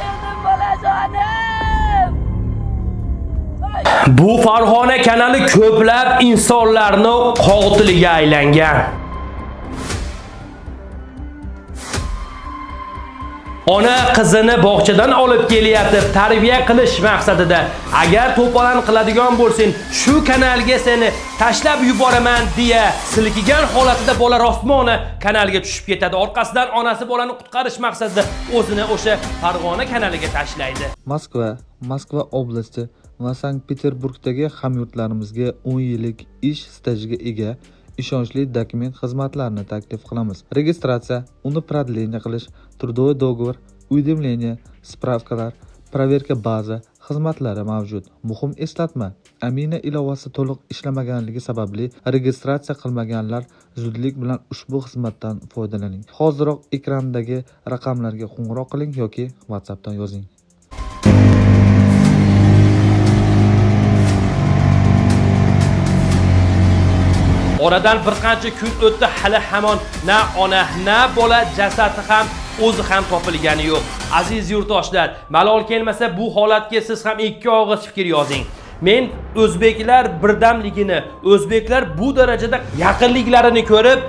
keldim, bolajonim. Bu Farg'ona kanali ko'plab insonlarni qotiliga aylangan. Ona qizini bog'chadan olib kelyapti, tarbiya qilish maqsadida. Agar to'polon qiladigan bo'lsang, shu kanalga seni tashlab yuboraman deya silkigan holatida bola rostmona kanalga tushib ketadi. Orqasidan onasi bolani qutqarish maqsadida o'zini o'sha Farg'ona kanaliga tashlaydi. Moskva, Moskva oblasti va Sankt-Peterburgdagi hamyurtlarimizga 10 yillik ish stajiga ega ishonchli dokument xizmatlarini taklif qilamiz. Registratsiya, uni продление qilish, трудовой договор, уведомление, справка lar, проверка baza xizmatlari mavjud. Muhim eslatma: Amina ilovasi to'liq ishlamaganligi sababli registratsiya qilmaganlar zudlik bilan ushbu xizmatdan foydalaning. Hoziroq ekrandagi raqamlarga qo'ng'iroq qiling yoki WhatsAppdan yozing. Oradan bir qancha kun o'tdi, hali hamon na ona, na bola jasadi ham, o'zi ham topilgani yo'q. Aziz yurtdoshlar, malol kelmasa bu holatga siz ham ikki og'iz fikr yozing. Men o'zbeklar birdamligini, o'zbeklar bu darajada yaqinliklarini ko'rib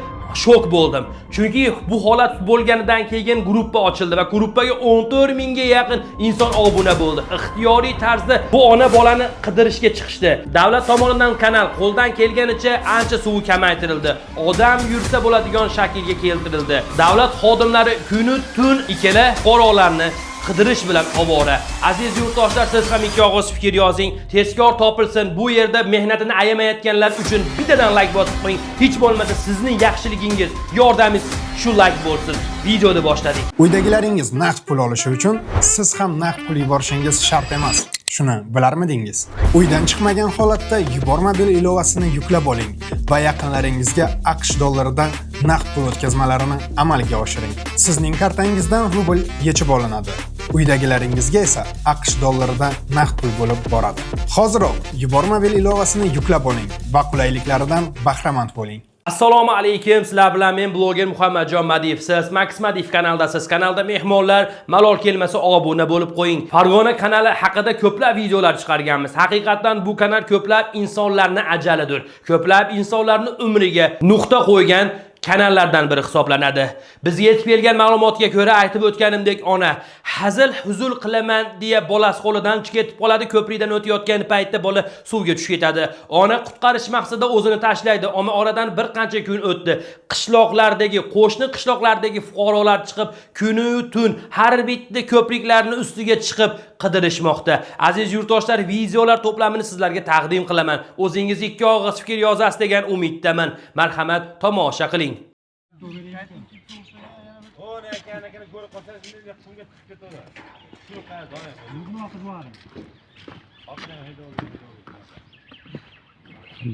shok bo'ldim. Chunki bu holat bo'lganidan keyin gruppa ochildi va gruppaga 14 mingga yaqin inson obuna bo'ldi. Ixtiyoriy tarzda bu ona bolani qidirishga chiqishdi. Davlat tomonidan kanal qo'ldan kelganicha ancha suvi kamaytirildi. Odam yursa bo'ladigan shaklga keltirildi. Davlat xodimlari kunu tun ikkala fuqarolarni qidirish bilan ovora. Aziz yurtdoshlar, siz ham ikki og'iz fikr yozing. Tezkor topilsin. Bu yerda mehnatini ayamayotganlar uchun bittadan like bosib qo'ying. Hech bo'lmasa sizning yaxshiligingiz, yordamingiz shu like bo'lsin. Videoni boshladik. Uydagilaringiz naqd pul olishi uchun siz ham naqd pul yuborishingiz shart emas. Shuni bilarmidingiz? Uydan chiqmagan holatda Yubor mobil ilovasini yuklab oling va yaqinlaringizga AQSh dollaridan naqd pul o'tkazmalarini amalga oshiring. Sizning kartangizdan rubl yechib olinadi. Uydagilaringizga esa AQSh dollaridan naqd pul bo'lib boradi. Hoziroq Yubor mobil ilovasini yuklab oling va qulayliklaridan bahramand bo'ling. Assalomu alaykum, sizlar bilan men bloger Muhammadjon Madiyev. Siz Max Madiyev kanalidasiz. Kanalda mehmonlar, malol kelmasa obuna bo'lib qo'ying. Farg'ona kanali haqida ko'plab videolar chiqarganmiz. Haqiqatan bu kanal ko'plab insonlarni ajalidir. Ko'plab insonlarni umriga nuqta qo'ygan kanallardan biri hisoblanadi. Bizga yetib kelgan ma'lumotga ko'ra, aytib o'tganimdek, ona hazil huzul qilaman deya bolasi qo'lidan chiqib ketib qoladi. Ko'prikdan o'tayotgan paytda bola suvga tushib ketadi. Ona qutqarish maqsadida o'zini tashlaydi. Ammo oradan bir qancha kun o'tdi. Qishloqlardagi, qo'shni qishloqlardagi fuqarolar chiqib, kunu tun har bitta ko'priklarni ustiga chiqib qidirishmoqda. Aziz yurtdoshlar, videolar to'plamini sizlarga taqdim qilaman. O'zingiz ikki og'iz fikr yozasiz degan umiddaman. Marhamat, tomosha qiling.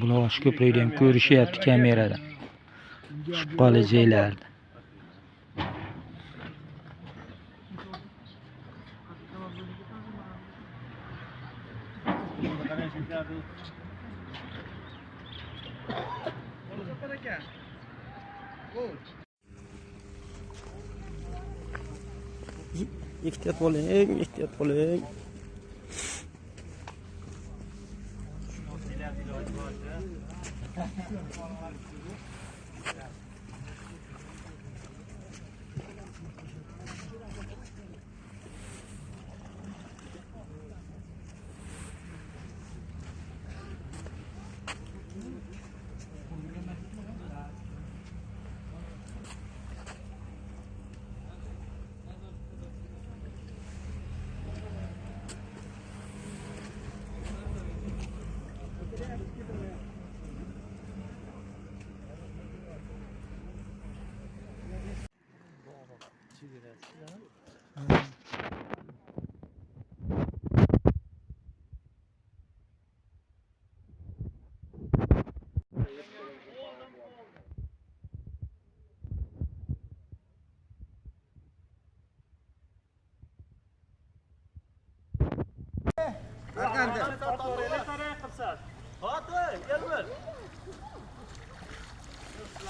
Buloq ko'prikni ham ko'rishyapti kamerada. Tushib qolajanglarni. Ehtiyot bo'ling, ehtiyot bo'ling.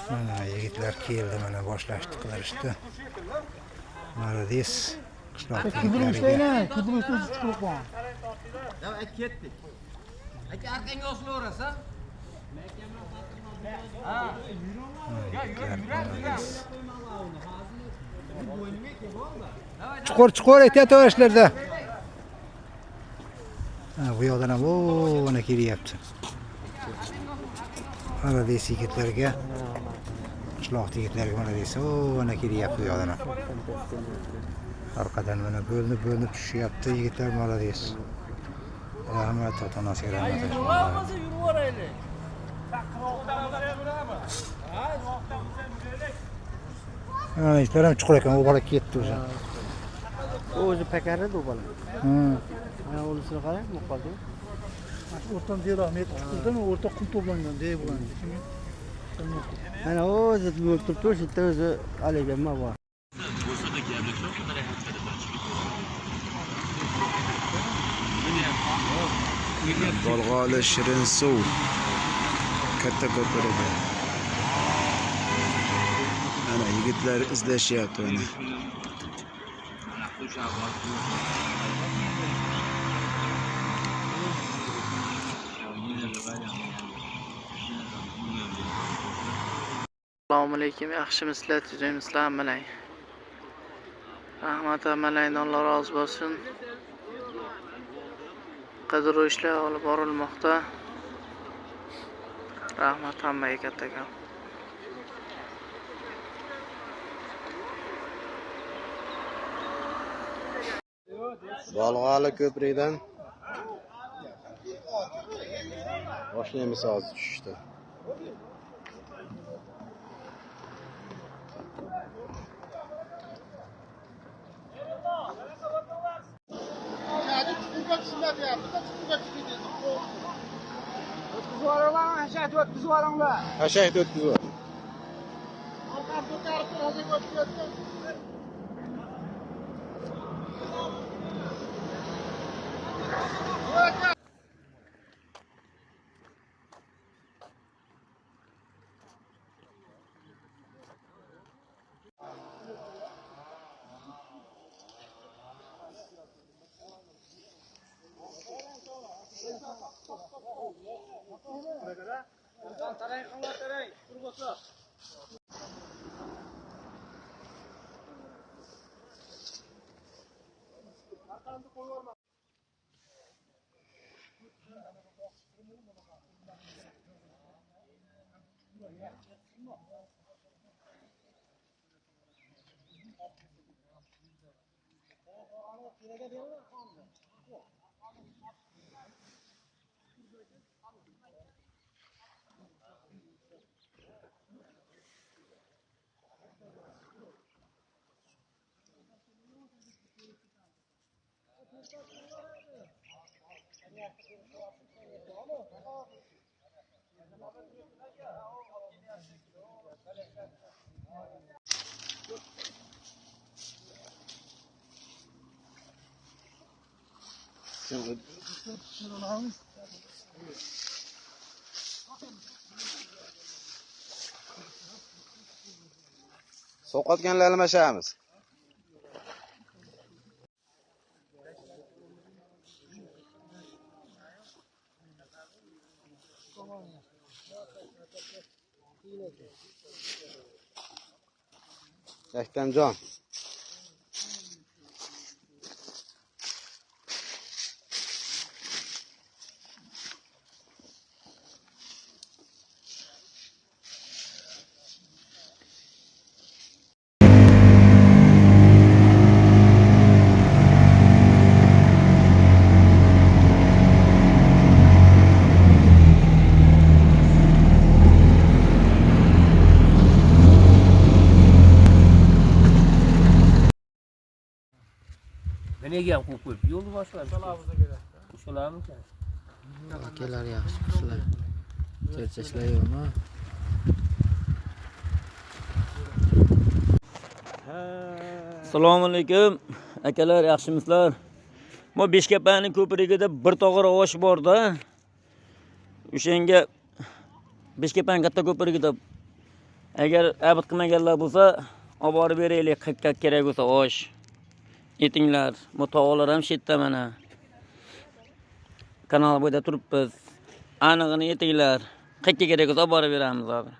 Mana yigitlar keldi, mana boshlashdi qidirishdi. Молодец. Qishloq yigitlariga. Ketdik. Aka orqangga osilaverasan. Yigitlar молодец. Chuqur chuqur ehtiyot o'rashlarda. Ha, bu yoqdan ham mana kelyapti. Молодец yigitlarga. Qishloq yigitlariga молодец. Mana kelyapti bu yoqdan ham. Orqadan mana bo'linib bo'linib tushyapti yigitlar, молодец. Rahmat ota-onasiga rahmat. Bo'lmasa yurib yuboraylik. Mana itlar ham chuqur ekan, u bola ketdi o'zi. U o'zi pakar edi u bola. Mana unisini qarang, muqoldi. O'rtam zeroq metr chuqurdami, o'rta qum to'plangan, dey bo'lgan. Mana o'zi bo'lib turibdi, o'sha yerda o'zi haligi nima bor. Bolg'oli shirin suv katta ko'prigi. Mana yigitlar izlashyapti mana. Assalomu alaykum, yaxshimisizlar, tuzukmisizlar hammalang. Rahmat hammalangdan, Alloh rozi bo'lsin. Qidiruv ishlari olib borilmoqda. Rahmat hammaga kattakon. Bolg'ali ko'prikdan boshlaymiz hozir tushishdi. Hashakni o'tkazib yubor. Sovqotganlar almashamiz. Yaktamjon. Nega ham qo'yib qo'yib yo'lni boshlab. Qo'shilarmikan? Akalar yaxshimisizlar? Charchashlar yo'qmi? Assalomu alaykum akalar, yaxshimisizlar? Bu Beshkapaning ko'prigida bir tog'or osh bor-da. O'shanga Beshkapaning katta ko'prigida agar abid qilmaganlar bo'lsa, olib borib beraylik, qirq kerak bo'lsa osh. Etinglar. Bu tog'lar ham shu yerda mana. Kanal bo'yida turibmiz. Anig'ini etinglar. Qayerga kerak bo'lsa olib borib beramiz hozir.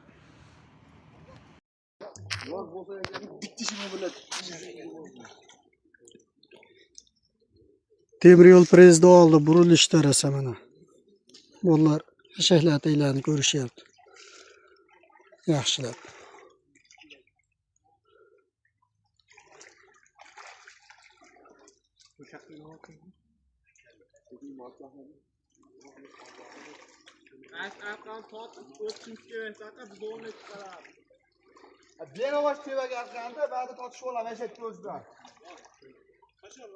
Temir yo'l prezidi oldi, burilishda rosa mana. Bolalar eshaklar ataylarni ko'rishyapti. Yaxshilab.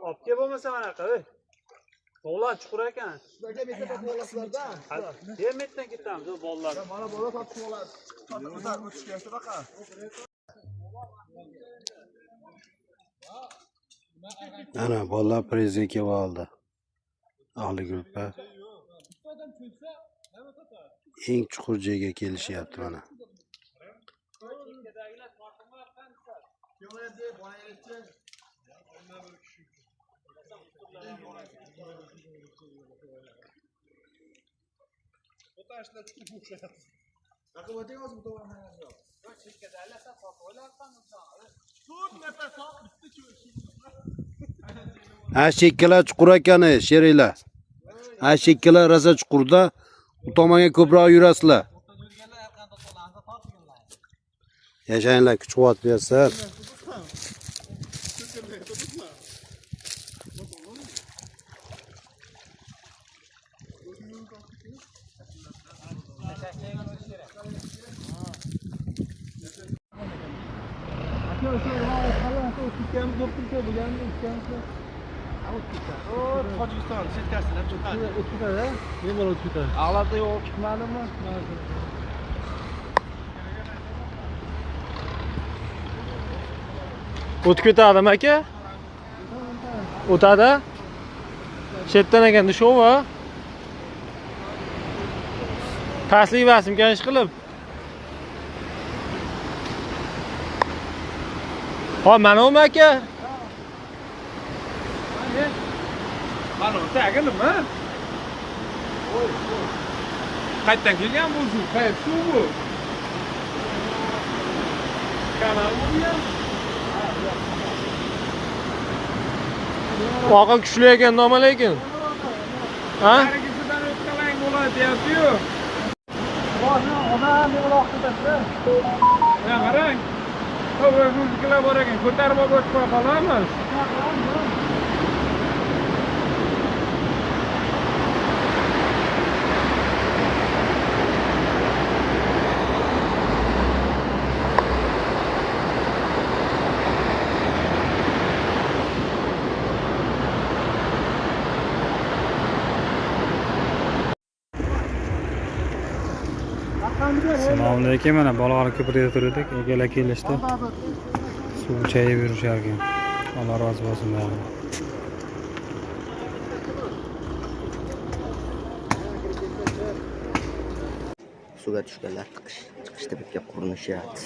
Olib kel bo'lmasa manaqa, ey. Bolalar chuqur ekan. Yermetdan ketamiz, o bolalar. Mana bola totishib oladi. Ana bolalar prezga kelib oldi. Ahli gruppa. Eng chuqur joyga kelishyapti mana. Ha, chekkalar chuqur ekan, sheringlar. Ha, chekkalar rosa chuqurda, u tomonga ko'proq yurasizlar. Yashanglar, kuch-quvvat bersin. Tojikiston chekkasidan chiqadi. O'tkazadi, bemalol o'tkazadi. Ag'larda yo'q chiqmadimi? O'tib ketadimi aka? O'tadi. Chetdan ekan dushovi. Pastlik emasmikan ish qilib? Ha, mana umi aka? Mana u tagi nima? Qayerdan kelgan bu suv? Qayerda suv bu? Kanalmi bu ham? Oqim kuchli ekan, nima lekin? Ha? Narigisidan o'tkalang bo'ladi deyapti-yu. Odam bemalol ketadi. Ya qarang. O'zimiznikilar bor ekan, ko'tarib olib o'tib qo'ya qolamiz. Assalomu alaykum. Mana Bolg'ar ko'prigida turdik. Akalar kelishdi. Suv chayib yurishar ekan. Alloh rozi bo'lsin baridan. Suvga tushganlar chiqishda bitta qurinishyapti.